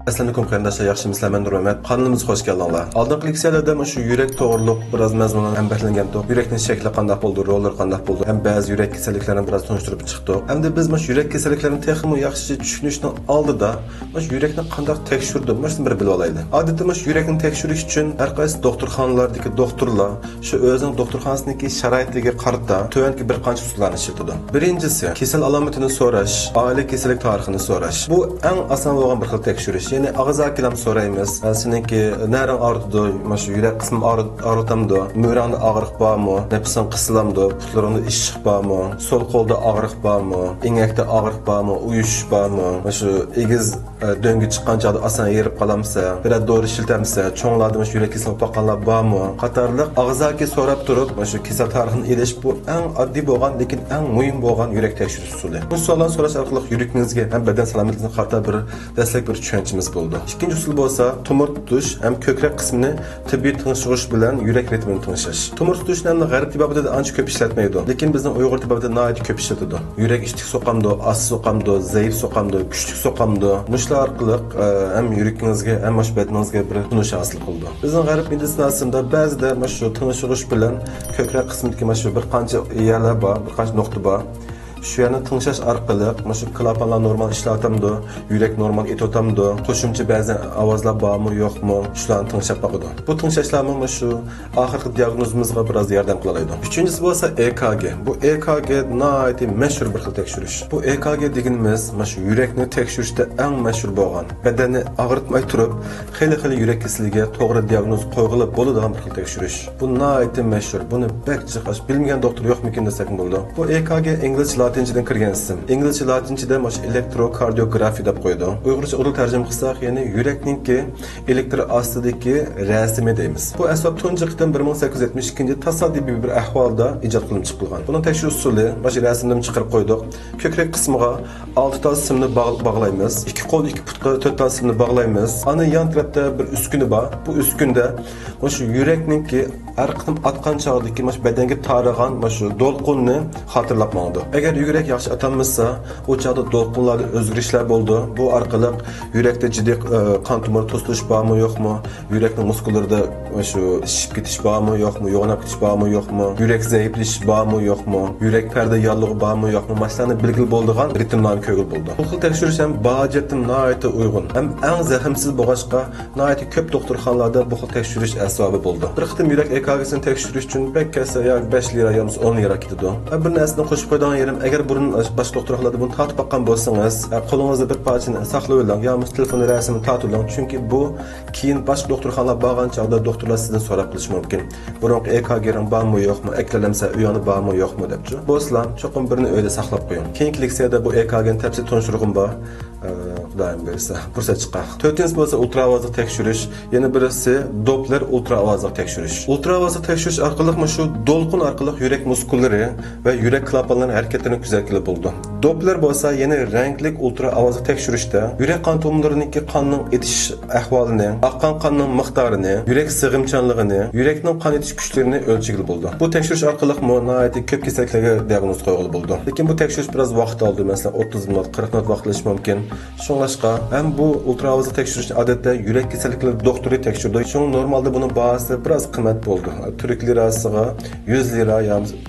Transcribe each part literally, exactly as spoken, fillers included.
ئەسسالامۇئەلەيكۇم قېرىنداشلار، ياخشىمۇسىلەر؟ مەن نۇرمەمەت. قانىلىمىزغا خوش كەلدىڭلار. ئالدىنقى لېكسىيەلەردە مۇشۇ يۈرەك توغرۇلۇق بىراز مەزمۇنلارنى ھەم بەھرىلەنگەنتۇق. يۈرەكنىڭ شەكلى قانداق بولىدۇ، روللىرى قانداق بولىدۇ ھەم بەزى يۈرەك كېسەللىكلەرنى بىراز تونۇشتۇرۇپ چىقتۇق. ئەمدى بىز مۇشۇ يۈرەك كېسەللىكلىرىنى تېخىمۇ ياخشى چۈشىنىشنىڭ ئالدىدا مۇشۇ يۈرەكنى قانداق تەكشۈرىدۇ، مۇشۇنى بىر بىلىۋالايلى. ئادەتتە مۇشۇ يۈرەكنى تەكشۈرۈش ئۈچۈن ھەر قايسى دوختۇرخانىلاردىكى دوختۇرلار شۇ ئۆزىنىڭ دوختۇرخانىسىنىڭكى شارائىتىگە قارىتا تۆۋەندىكى بىر قانچە ئۇسۇللارنى ئىشلىتىدۇ. بىرىنچىسى، كېسەل ئالامىتىنى سوراش، ئائىلە كېسەللىك تارىخىنى سوراش. بۇ ئەڭ ئاسان بولغان بىر خىل تەكشۈرۈش. يەنى ئاغزاكىلام سورايمىز. سېنىڭكى نەرىڭ ئاغرىتىدۇ؟ مانا شۇ يۈرەك قىسمىڭ ئاغرىتامدۇ؟ مۈرەڭدە ئاغرىق بارمۇ؟ نەپىسىڭ قىسىلامدۇ؟ پۇتلىرىڭدا ئىششىق بارمۇ؟ سول قولدا ئاغرىق بارمۇ؟ ئېڭەكتە ئاغرىق بارمۇ؟ ئۇيۇشۇش بارمۇ؟ مانا شۇ ئېگىز ئە، دۆڭگە چىققان چاغدا ئاسان ھېرىپ قالامسەن؟ بىرەر دورا ئىشلىتەمسەن؟ چوڭلاردا مۇشۇ يۈرەك كېسىلى بولۇپ قالغانلار بارمۇ؟ قاتارلىق ئاغزاكى سوراپ تۇرۇپ، مۇشۇ كېسەل تارىخىنى ئېلىش، بۇ ئەڭ ئاددىي بولغان، لېكىن ئەڭ مۇھىم بولغان يۈرەك تەكشۈرۈش ئۇسۇلى. بۇ سوئاللارنى سوراش ئارقىلىق يۈرىكىڭىزگە ھەم بەدەن سالامەتلىكىڭىزگە قارىتا بىر دەسلەپ بىر چۈشەنچىمىز بولىدۇ. ئىككىنچى ئۇسۇل بولسا، تومۇر تۇتۇش ھەم كۆكرەك قىسمىنى تېببىي تىڭشىغۇچ بىلەن يۈرەك رىتىمىنى تىڭشاش. تومۇر تۇتۇشنى ئەمدى غەرب تېبابىتىدە ئانچە كۆپ ئىشلەتمەيدۇ، لېكىن بىزنىڭ ئۇيغۇر تېبابىتىدە ناھايىتى كۆپ ئىشلىتىدۇ. يۈرەك ئىتتىك سوقامدۇ، ئاستا سوقامدۇ، زەئىپ سوقامدۇ، كۈچلۈك سوقامدۇ، مۇشۇلار ئارقىلىق، ئە، ھەم يۈرىكىڭىزگە، ھەم مۇشۇ بەدىنىڭىزگە بىر تونۇش ھاسىل قىلىدۇ. بىزنىڭ غەرب مېدىتسىناسىدا بەزىدە مۇشۇ تىڭشىغۇچ بىلەن كۆكرەك قىسمىدىكى مۇشۇ بىر قانچە يەرلەر بار، بىر قانچە نۇقتا بار. شۇ يەرنى تىڭشاش ئارقىلىق، مۇشۇ كلاپانلار نورمال ئىشلەۋاتامدۇ، يۈرەك نورمال ئېتىۋاتامدۇ، قوشۇمچە بەزى ئاۋازلار بارمۇ، يوقمۇ، شۇلارنى تىڭشاپ باقىدۇ. بۇ تىڭشاشلارمۇ مۇشۇ ئاخىرقى دىياگنوزىمىزغا بىراز ياردەم قىلالايدۇ. ئۈچىنچىسى بولسا ئېكاگې. بۇ ئېكاگې ناھايىتى مەشھۇر بىر خىل تەكشۈرۈش. بۇ ئېكاگې دېگىنىمىز مۇشۇ يۈرەكنى تەكشۈرۈشتە ئەڭ مەشھۇر بولغان، بەدەننى ئاغرىتماي تۇرۇپ، خېلى-خېلى يۈرەك كېسىلىگە توغرا دىياگنوز قويغىلى بولىدىغان بىر خىل تەكشۈرۈش. بۇ ناھايىتى مەشھۇر. بۇنى بەك جىق ئاش بىلمىگەن دوختۇر يوقمىكىن دېسەكمۇ بولىدۇ. بۇ ئېكاگې ئىنگلىزچە لاتىنچىدىن كىرگەن ئىسىم. ئىنگلىزچە لاتىنچىدە مۇشۇ ئېلېكتروكاردىيوگرافى دەپ قويىدۇ. ئۇيغۇرچە ئۇدۇل تەرجىمە قىلساق، يەنى يۈرەكنىڭكى ئېلېكتر ئاستىدىكى رەسىمى دەيمىز. بۇ ئەسۋاب تۇنجى قېتىم بىر مىڭ سەككىز يۈز يەتمىش ئىككىنچى يىل تاسادىپىي بىر ئەھۋالدا ئىجاد قىلىنىپ چىقىلغان. بۇنىڭ تەكشۈرۈش ئۇسۇلى، مانا شۇ رەسىمدىمۇ چىقىرىپ قويدۇق. كۆكرەك قىسمىغا ئالتە تال سىمنى باغ-، باغلايمىز. ئىككى قول، ئىككى پۇتقا تۆت تال سىمنى باغلايمىز. ئاندىن يان تەرەپتە بىر ئۈسكۈنە بار. بۇ ئۈسكۈنىدە مۇشۇ يۈرەكنىڭكى ھەر قېتىم ئاتقان چاغدىكى مۇشۇ بەدەنگە تارىغان مۇشۇ دولقۇننى خاتىرىلەپ ماڭىدۇ. ئەگەر يۈرەك ياخشى ئاتالمىسا، ئۇ چاغدا دولقۇنلاردا ئۆزگىرىشلەر بولىدۇ. بۇ ئارقىلىق يۈرەكتە جىددىي، ئە، قان تومۇر توسۇلۇش بارمۇ، يوقمۇ؟ يۈرەكنىڭ مۇسكۇللىرىدا شۇ شىشىپ كېتىش بارمۇ، يوقمۇ؟ يوغىناپ كېتىش بارمۇ، يوقمۇ؟ يۈرەك زەئىپلىشىش بارمۇ، يوقمۇ؟ يۈرەك پەردە ياللۇغى بارمۇ، يوقمۇ؟ ماشۇلارنى بىلگىلى بولىدىغان رىتىملارنى كۆرگىلى بولىدۇ. بۇ خىل تەكشۈرۈش ھەم باھا جەھەتتىن ناھايىتى ئۇيغۇن، ھەم ئەڭ زەخىمسىز بولغاچقا، ناھايىتى كۆپ دوختۇرخانىلاردا بۇ خىل تەكشۈرۈش ئەسۋابى بولىدۇ. بىر قېتىم يۈرەك ئېكاگىسىنى تەكشۈرۈش ئۈچۈن بەك كەتسە يا بەش لىرا يا بولمىسا ئون لىرا كېتىدۇ. ھە، بىر نەرسىدىن قوشۇپ قويىدىغان يېرىم، ئەگەر بۇرۇن باشقا دوختۇرخانىلاردا بۇنى تارتىپ باققان بولسىڭىز، ھە، قولىڭىزدا بىر پارچىنى ساقلىۋېلىڭ يا بولمىسا تېلېفوندا رەسىمنى تارتىۋېلىڭ، چۈنكى بۇ كېيىن باشقا دوختۇرخانىلارغا بارغان چاغدا دوختۇرلار سىزدىن سوراپ قېلىشى مۇمكىن. بۇرۇنقى ئېكاگىڭ بارمۇ يوقمۇ، ئەكىلەلەمسە ئۆيۈڭدە بارمۇ يوقمۇ دەپچۇ. بولسىلا چوقۇم بىرنى ئۆيدە ساقلاپ قويۇڭ. كېيىنكى لېكسىيەدە بۇ ئېكاگنى تەپسىلىي تونۇشتۇرغۇم بار. ئە، خۇدايىم بۇيرۇسا پۇرسەت چىقار. تۆتىنچىسى بولسا ئۇلترا ئاۋازلىق تەكشۈرۈش. يەنە بىرسى دوپلېر ئۇلترا ئاۋازلىق تەكشۈرۈش. ئۇلترا ئاۋازلىق تەكشۈرۈش ئارقىلىقمۇ شۇ دولقۇن ئارقىلىق يۈرەك مۇسكۇللىرى ۋە يۈرەك كلاپانلىرىنىڭ ھەرىكەتلىرىنى كۆزەتكىلى بولىدۇ. دوپلېر بولسا يەنى رەڭلىك ئۇلترا ئاۋازلىق تەكشۈرۈشتە يۈرەك قان تومۇرلىرىنىڭكى قاننىڭ ئېتىش ئەھۋالىنى، ئاققان قاننىڭ مىقدارىنى، يۈرەك سىغىمچانلىقىنى، يۈرەكنىڭ قان ئېتىش كۈچلىرىنى ئۆلچىگىلى بولىدۇ. بۇ تەكشۈرۈش ئارقىلىقمۇ ناھايىتى كۆپ كېسەللىكلەرگە دىياگنوز قويغىلى بولىدۇ. لېكىن بۇ تەكشۈرۈش بىراز ۋاقىت ئالىدۇ، مەسىلەن، ئوتتۇز مىنۇت، قىرىق مىنۇت ۋاقىت ئېلىشى مۇمكىن. شۇڭلاشقا ھەم بۇ ئۇلترا ئاۋازلىق تەكشۈرۈشنى ئادەتتە يۈرەك كېسەللىكلىرى دوختۇرى تەكشۈرىدۇ. شۇڭا نورمالدا بۇنىڭ باھاسى بىراز قىممەت بولىدۇ. تۈرك لىراسىغا يۈز لىرا يا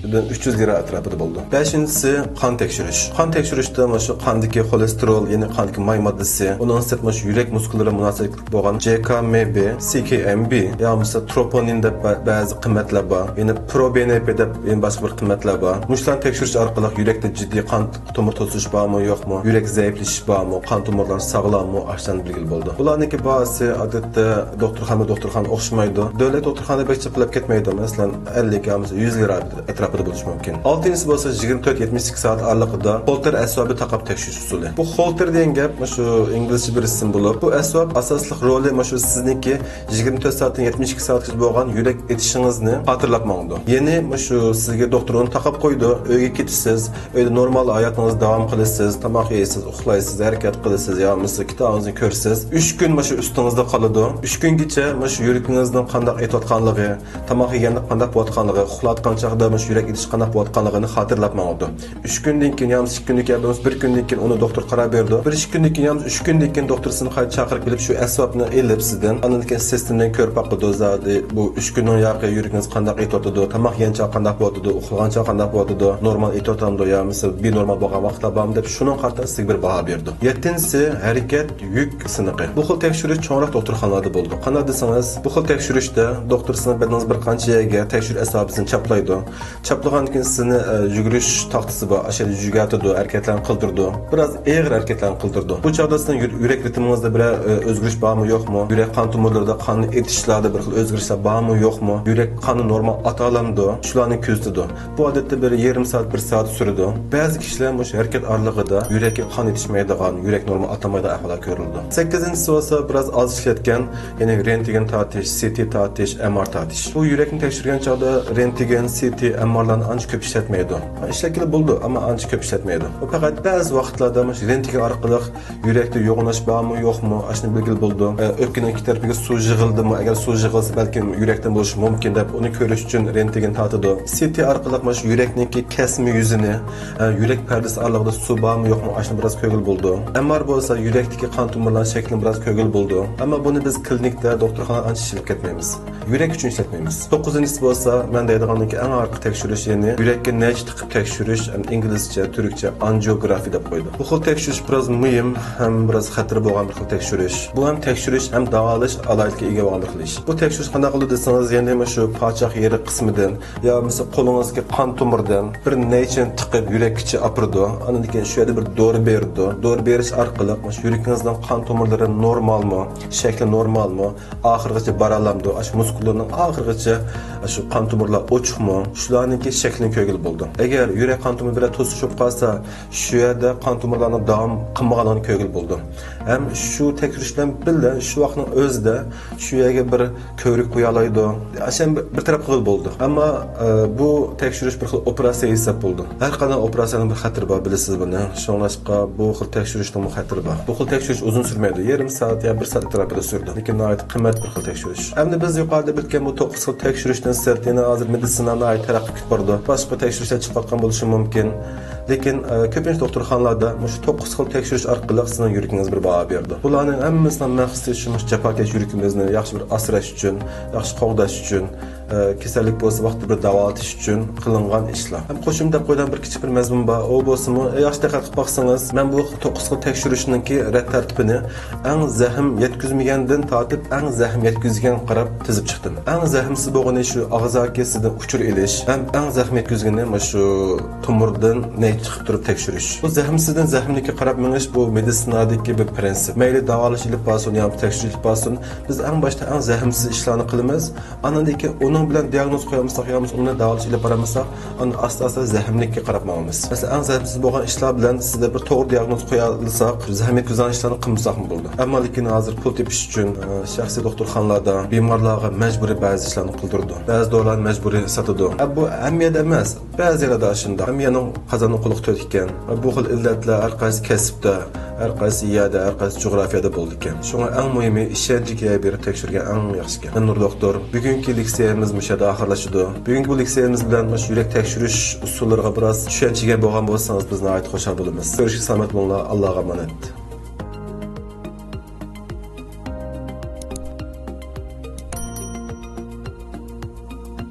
ئۈچ يۈز لىرا ئەتراپىدا بولىدۇ. بەشىنچىسى، قان تەكشۈرۈش. قان تەكشۈرۈشتە مانا شۇ قاندىكى خولېستېرول، يەنى قاندىكى ماي ماددىسى، ئۇنىڭ سىرتىدا مانا شۇ يۈرەك مۇسكۇللىرى مۇناسىۋەتلىك بولغان جې كا ئېم بى، سى كېي ئېم بى يا بولمىسا تروپونىن دەپ بە-، بەزى قىممەتلەر بار. يەنە پرو بې ئېن پې دەپ يەنە باشقا بىر قىممەتلەر بار. مۇشۇلارنى تەكشۈرۈش ئارقىلىق يۈرەكتە جىددىي قان تومۇر توسۇلۇش بارمۇ، يوقمۇ، يۈرەك زەئىپلىشىش بارمۇ، قان تومۇرلار ساغلاممۇ، ئاشۇلارنى بىلگىلى بولىدۇ. بۇلارنىڭكى باھاسى ئادەتتە دوختۇرخانا، دوختۇرخانا ئوخشىمايدۇ. دۆلەت دوختۇرخانا بەك جىق قىلىپ كەتمەيدۇ. مەسىلەن، ئەللىك يا بولمىسا يۈز لىرا ئەتراپىدا بولۇشى مۇمكىن. ئالتىنچىسى بولسا يىگىرمە تۆت يەتمىش ئىككى سائەت ئارىلىقىدا خولتېر ئەسۋابى تاقاپ تەكشۈرۈش ئۇسۇلى. بۇ خولتېر دېگەن گەپ مۇشۇ ئىنگلىزچە بىر ئىسىم بولۇپ، بۇ ئەسۋاب ئاساسلىق رولى مۇشۇ سىزنىڭكى يىگىرمە تۆت سائەتتىن يەتمىش ئىككى سائەتكىچە بولغان يۈرەك ئېتىشىڭىزنى خاتىرىلەپ ماڭىدۇ. يەنى مۇشۇ سىزگە دوختۇر ئۇنى تاقاپ قويىدۇ، ئۆيگە كېتىسىز، ئۆيدە نورمال ھاياتىڭىزنى داۋام قىلىسىز، تاماق يەيسىز، ئۇخلايسىز، ھەرىكەت قىلىسىز يا بولمىسا كىتابىڭىزنى كۆرىسىز. ئۈچ كۈن مۇشۇ ئۈستىڭىزدە قالىدۇ. ئۈچ كۈنگىچە مۇشۇ يۈرىكىڭىزنىڭ قانداق ئېتىۋاتقانلىقى، تاماق يېگەندە قانداق بولۇۋاتقانلىقى، ئۇخلاۋاتقان چاغدا مۇشۇ يۈرەك ئېتىش قانداق بولۇۋاتقانلىقىنى خاتىرىلەپ ماڭىدۇ. ئۈچ كۈندىن كېيىن يا بولمىسا ئىككى كۈندىن كېيىن يا بولمىسا بىر كۈندىن كېيىن ئۇنى دوختۇر قاراپ بېرىدۇ. بىر ئىككى كۈندىن كېيىن يا بولمىسا ئۈچ كۈندىن كېيىن دوختۇر سىزنى قايتا چاقىرىپ كېلىپ، شۇ ئەسۋابنى ئېلىپ سىزدىن، ئاندىن كېيىن سىستېمىدىن كۆرۈپ باقىدۇ، زادى بۇ ئۈچ كۈننىڭ ياقى يۈرىكىڭىز قانداق ئېتىۋاتىدۇ، تاماق يېگەن چاغ قانداق بولۇۋاتىدۇ، ئۇخلىغان چاغ قانداق بولۇۋاتىدۇ، نورمال ئېتىۋاتامدۇ يا بولمىسا بىنورمال بولغان ۋاقىتلار بارمۇ دەپ، شۇنىڭغا قارىتا سىزگە بىر باھا بېرىدۇ. يەتتىنچىسى، ھەرىكەت يۈك سىنىقى. بۇ خىل تەكشۈرۈش چوڭراق دوختۇرخانىلاردا بولىدۇ. قانداق دېسىڭىز، بۇ خىل تەكشۈرۈشتە دوختۇر سىزنىڭ بەدىنىڭىز بىر قانچە يەرگە تەكشۈرۈش ئەسۋابىسىنى چاپلايدۇ. چاپلىغاندىن كېيىن سىزنى، ئە، يۈگۈرۈش تاختىسى بار، ئاشۇ يەردە يۈگۈرتىدۇ، ھەرىكەتلەرنى قىلدۇرىدۇ. بىراز ئېغىر ھەرىكەتلەرنى قىلدۇرىدۇ. بۇ چاغدا سىزنىڭ يۈر-، يۈرەك رىتىمىڭىزدا بىرەر، ئە، ئۆزگىرىش بارمۇ، يوقمۇ؟ يۈرەك قان تومۇرلىرىدا قان ئېتىشلاردا بىر خىل ئۆزگىرىشلەر بارمۇ، يوقمۇ؟ يۈرەك قانى نورمال ئاتالامدۇ؟ شۇلارنى كۆزىتىدۇ. بۇ ئادەتتە بىر يېرىم سائەت، بىر سائەت سۈرىدۇ. بەزى كىشىلەر مۇشۇ ھەرىكەت ئارىلىقىدا يۈرەككە قان يېتىشمەيدىغان، يۈرەك نورمال ئاتالمايدىغان ئەھۋاللار كۆرۈلىدۇ. سەككىزىنچىسى بولسا بىراز ئاز ئىشلەتكەن، يەنى رېنتگېن تارتىش، سى تى تارتىش، ئېم ئار تارتىش. بۇ يۈرەكنى تەكشۈرگەن چاغدا رېنتگېن، سى تى، ئېم ئارلارنى ئانچە كۆپ ئىشلەتمەيدۇ. ئىشلەتكىلى بولىدۇ، ئەمما ئانچە كۆپ ئىشلەتمەيدۇ. ئۇ پەقەت بەزى ۋاقىتلاردا مۇشۇ رېنتگېن ئارقىلىق يۈرەكتە يوغىناش بارمۇ، يوقمۇ، ئاشۇنى بىلگىلى بولىدۇ. ئە، ئۆپكىنىڭ ئىككى تەرىپىگە سۇ يىغىلدىمۇ؟ ئەگەر سۇ يىغىلسا، بەلكىم يۈرەكتىن بولۇشى مۇمكىن دەپ، ئۇنى كۆرۈش ئۈچۈن رېنتگېن تارتىدۇ. سى تى ئارقىلىق مانا شۇ يۈرەكنىڭكى كەسمە يۈزىنى، ئە، يۈرەك پەردىسى ئارىلىقىدا سۇ بارمۇ، يوقمۇ، ئاشۇنى بىراز كۆرگىلى بولىدۇ. ئېم ئار بولسا يۈرەكتىكى قان تومۇرلارنىڭ شەكلىنى بىراز كۆرگىلى بولىدۇ. ئەمما بۇنى بىز كلىنىكتا، دوختۇرخانىدا ئانچە ئىشلىتىپ كەتمەيمىز. يۈرەك ئۈچۈن ئىشلەتمەيمىز. توققۇزىنچىسى بولسا، مەن دەيدىغاننىڭكى ئەڭ ئارقا تەكشۈرۈش، يەنى يۈرەككە نەيچە تىقىپ تەكشۈرۈش، ھەم ئىنگلىزچە، تۈركچە ئانجىيوگرافى دەپ قويىدۇ. بۇ خىل تەكشۈرۈش بىراز مۇھىم ھەم بىراز خەتىرى بولغان بىر خىل تەكشۈرۈش. بۇ ھەم تەكشۈرۈش، ھەم داۋالاش ئالاھىدىلىكىگە ئىگە بولغان بىر خىل ئىش. بۇ تەكشۈرۈش قانداق قىلىدۇ دېسىڭىز، يەنى مۇشۇ پاچاق يېرى قىسمىدىن يا بولمىسا قولىڭىزدىكى قان تومۇردىن بىر نەيچىنى تىقىپ يۈرەككىچە ئاپىرىدۇ. ئاندىن كېيىن شۇ يەردە بىر دورا بېرىدۇ. دورا بېرىش ئارقىلىق مۇشۇ يۈرىكىڭىزنىڭ قان تومۇرلىرى نورمالمۇ، شەكلى نورمالمۇ، ئاخىرغىچە بارالامدۇ، ئاشۇ مۇسكۇللارنىڭ ئاخىرغىچە شۇ قان تومۇرلار ئوچۇقمۇ، شۇلارنىڭكى شەكلىنى كۆرگىلى بولىدۇ. ئەگەر يۈرەك قان تومۇرى بىرەر توسۇش بولۇپ قالسا، شۇ يەردە قان تومۇرلارنىڭ داۋام قىلمىغانلىقىنى كۆرگىلى بولىدۇ. ھەم شۇ تەكشۈرۈش بىلەن بىللە شۇ ۋاقىتنىڭ ئۆزىدە شۇ يەرگە بىر كۆۋرۈك قويالايدۇ. ئاشۇ بىر، بىر تەرەپ قىلغىلى بولىدۇ. ئەمما، ئە، بۇ تەكشۈرۈش بىر خىل ئوپېراتسىيە ھېساب بولىدۇ. ھەر قانداق ئوپېراتسىيەنىڭ بىر خەتىرى بار، بىلىسىز بۇنى. شۇڭلاشقا بۇ خىل تەكشۈرۈشنىڭمۇ خەتىرى بار. بۇ خىل تەكشۈرۈش ئۇزۇن سۈرمەيدۇ. يېرىم سائەت يا بىر سائەت ئەتراپىدا سۈرىدۇ. لېكىن ناھايىتى قىممەت بىر خىل تەكشۈرۈش. ئەمدى بىز يۇقىرىدا ئۆتكەن بۇ توققۇز خىل تەكشۈرۈشتىن سىرت، يەنە ھازىر مېدىتسىنا ناھايىتى تەرەققىي قىلىپ بارىدۇ. باشقا تەكشۈرۈشلەر چىقىۋاتقان بولۇشى مۇمكىن. لېكىن، ئە، كۆپىنچە دوختۇرخانىلاردا مۇشۇ توققۇز خىل تەكشۈرۈش ئارقىلىق سىزنىڭ يۈرىكىڭىز بىر باھا بېرىدۇ. بۇلارنىڭ ھەممىسىنىڭ مەقسىتى شۇ، مۇشۇ جاپاكەش يۈرىكىمىزنى ياخشى بىر ئاسراش ئۈچۈن، ياخشى قوغداش ئۈچۈن، ئە، كېسەللىك بولسا ۋاقتىدا بىر داۋالىتىش ئۈچۈن قىلىنغان ئىشلار. ھەم قوشۇمدا دەپ قويىدىغان بىر كىچىك بىر مەزمۇن بار. ئۇ بولسىمۇ، ئە، ياخشى دىققەت قىلىپ باقسىڭىز، مەن بۇ توققۇز خىل تەكشۈرۈشنىڭكى رەت تەرتىپىنى ئەڭ زەھىم يەتكۈزمىگەندىن تارتىپ ئەڭ زەھىم يەتكۈزگەنگە قاراپ تىزىپ چىقتىم. ئەڭ زەھىمسىز بولغىنى شۇ ئاغزاكى سىزدىن ئۇچۇر ئېلىش ھەم ئەڭ زەھىم يەتكۈزگىنى مانا شۇ تومۇردىن نەيچە چىقىپ تۇرۇپ تەكشۈرۈش. بۇ زەھىمسىزدىن زەھىملىككە قاراپ مېڭىش، بۇ مېدىتسىنادىكى بىر پرىنسىپ. مەيلى داۋالاش ئېلىپ بارسۇن يا تەكشۈرۈش ئېلىپ بارسۇن، بىز ئەڭ باشتا ئەڭ زەھىمسىز ئىشلارنى قىلىمىز. ئاندىن كېيىن ئۇنىڭ بىلەن دىياگنوز قويالمىساق يا بولمىسا ئۇنى بىلەن داۋالاش ئېلىپ بارالمىساق، ئاندىن ئاستا-ئاستا زەھىملىككە قاراپ ماڭىمىز. مەسىلەن، ئەڭ زەھىمسىز بولغان ئىشلار بىلەن سىزدە بىر توغرا دىياگنوز قويالىساق، زەھىم يەتكۈزىدىغان ئىشلارنى قىلمىساقمۇ بولىدۇ. ئەمما لېكىن ھازىر پۇل تېپىش ئۈچۈن، ئە، شەخسىي دوختۇرخانىلاردا بىمارلارغا مەجبۇرىي بەزى ئىشلارنى قىلدۇرىدۇ. بەزى دورىلارنى مەجبۇرىي ساتىدۇ. ئە، بۇ ھەممە يەردە ئەمەس. بەزى يەرلەردە ئاشۇنداق. ھەممە يەرنىڭ قازاننىڭ قۇلىقى تۆت ئىكەن. ئە، بۇ خىل ئىللەتلەر ھەر قايسى كەسىپتە، ھەر قايسى يەردە، ھەر قايسى جۇغراپىيەدە بولىدىكەن. شۇڭا ئەڭ مۇھىمى ئىشەنچكە ئىگە بېرىپ تەكشۈرگەن ئەڭ ياخشىكەن. مەن نۇر دوختۇر. بۈگۈنكى لېكسىيەمىز مۇشۇ يەردە ئاخىرلىشىدۇ. بۈگۈنكى بۇ لېكسىيەمىز بىلەن مۇشۇ يۈرەك تەكشۈرۈش ئۇسۇللىرىغا بىراز چۈشەنچىگە بولغان بولسىڭىز، بىز ناھايىتى خۇشال بولىمىز. كۆرۈشكە سالامەت بولۇڭلار. ئاللاغا ئامانەت.